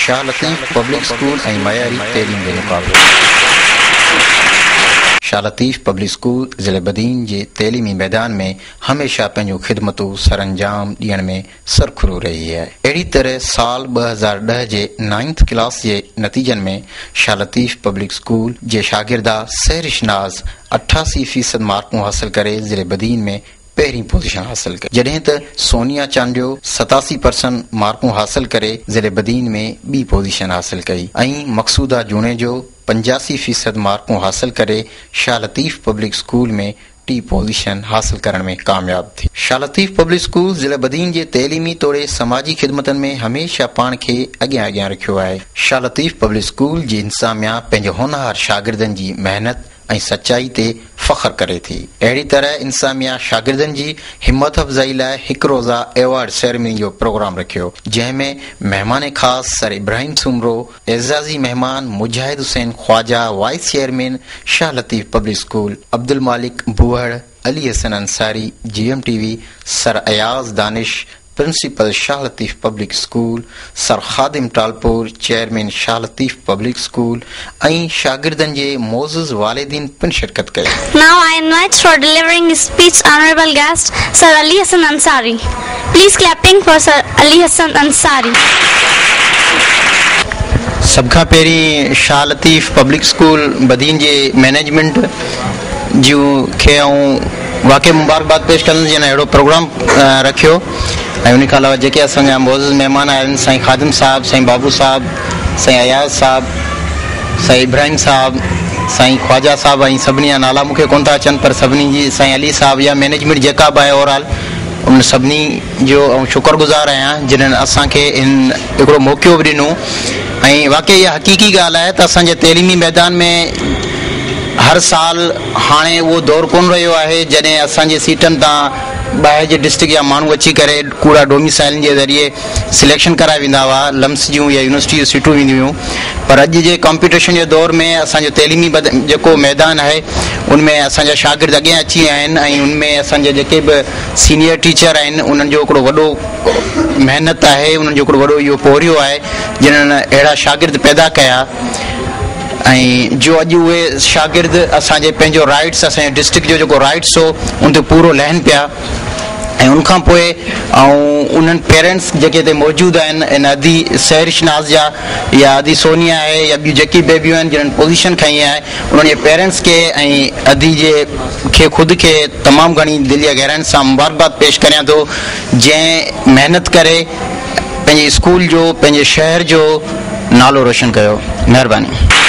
Shah Latif public school ۽ معياري تعليم جو مقابلو. شاهه لطيف پبلڪ اسڪول ضلعي بدين جي تعليمي ميدان ۾ هميشه پنهنجون خدمتون سرانجام ڏيڻ ۾ سرخرو رهي آهي. اهڙي طرح سال 2010 جي نائنٿ ڪلاس جي نتيجن ۾ شاهه لطيف پبلڪ اسڪول جي شاگرده سحرش ناز 88 فيصد مارڪون حاصل ڪري ضلعي بدين ۾ پهرين پوزيشن حاصل ڪئي، جڏهن ته سونيا چانڊيو 87 پرسنٽ مارڪون حاصل ڪري ضلعي بدين ۾ ٻي پوزيشن حاصل ڪئي ۽ مقصوده جوڻيجو 85 فيصد مارڪون حاصل ڪري شاهه لطيف پبلڪ اسڪول ۾ ٽي پوزيشن حاصل ڪرڻ ۾ ڪامياب ٿي. شاهه لطيف پبلڪ اسڪول ضلع بدين جي تعليمي توڙي سماجي خدمتن ۾ هميشه پاڻ کي اڳيان اڳيان رکيو آهي. شاهه لطيف پبلڪ اسڪول جي انتظاميا پنهنجي هونهار شاگردن جي محنت ۽ سچائي تي فخر ڪري ٿي. اهڙي طرح انتظاميا شاگردن جي همت افزائي لاء هڪ روزه ايوارڊ سيرمني جو پروگرام رکيو، جنهن ۾ مهمان خاص سر ابراهيم سومرو، اعزازي مهمان Mujahid Hussain Khawaja, vice chairman Shah Latif public school, Abdul Malik Bohar, Ali Hassan Ansari, G M T V, sir Ayaz Danish, principal Shah Latif public school, sir Khadim Talpur, chairman Shah Latif public school ۽ شاگردن جي معزز والدين پڻ شرڪت ڪئي. Now I invite for delivering his speech honorable guest Sir Ali Hassan Ansari. Please clapping for Sir Ali Hassan Ansari. سڀ کان پهرين شاهه لطيف پبلڪ اسڪول بدين جي مئنيجمينٽ جون کي آئون واقعي مبارڪباد پيش ڪندس جنھن اھڙو پروگرام رکيو ۽ ان کان علاوه جيڪي اسان جا معزز مھمان آيا آھن سائين خادم صاحب سائين بابو صاحب سائين اياز صاحب سائين ابراھيم صاحب سائين خواجه صاحب ۽ سڀني جا نالا مون کي ڪونه ٿا اچن پر سڀني جي سائين علي صاحب يا مئنيجمينٽ جيڪا به آھي اوور آل انھن سڀني جو آئون شڪر گذار آھيان جنھن اسان کي ھن ھڪڙو موقعو به ڏنو ۽ واقعي اها حقيقي ڳالهه آهي ته اسان جي تعليمي ميدان ۾ هر سال هاڻي اهو دور ڪونه رهيو آهي جڏهن اسان جي سيٽن تان ٻاهر جي ڊسٽرڪٽ جا ماڻهو اچي ڪري ڪوڙا ڊوميسائلن جي ذريعي سليڪشن ڪرائي ويندا هئا لمس جون يا يونيورسٽي جون سيٽون وينديون هيون پر اڄ جي ڪامپيٽيشن جي دور ۾ اسان جو تعليمي جيڪو ميدان آهي ان ۾ اسان جا شاگرد اڳيان اچي ويا آهن ۽ ان ۾ اسان جا جيڪي به سينيئر ٽيچر آهن انهن جو هڪڙو وڏو محنت آهي انهن جو هڪڙو وڏو اهو پورهيو آهي جنهن اهڙا شاگرد پيدا ڪيا ۽ جو اڄ اهي شاگرد اسان جي پنهنجو رائٽس اسان جي ڊسٽرڪٽ جو جيڪو رائٽس هو ان تي پورو لهن پيا ۽ ان کان پوء ۽ انهن پيرنٽس جيڪي هتي موجود آهن ان ادي سحرش ناز جا يا ادي سونيا آهي يا ٻيون جيڪي بيبيون آهن جنهن پوزيشن کنئي آهي انهن جي پيرنٽس کي ۽ ادي جي کي خود کي تمام گهڻي دل جي گهراين سان مبارڪباد پيش ڪريان ٿو جنهن محنت ڪري پنهنجي اسڪول جو پنهنجي شهر جو نالو روشن ڪيو مهرباني.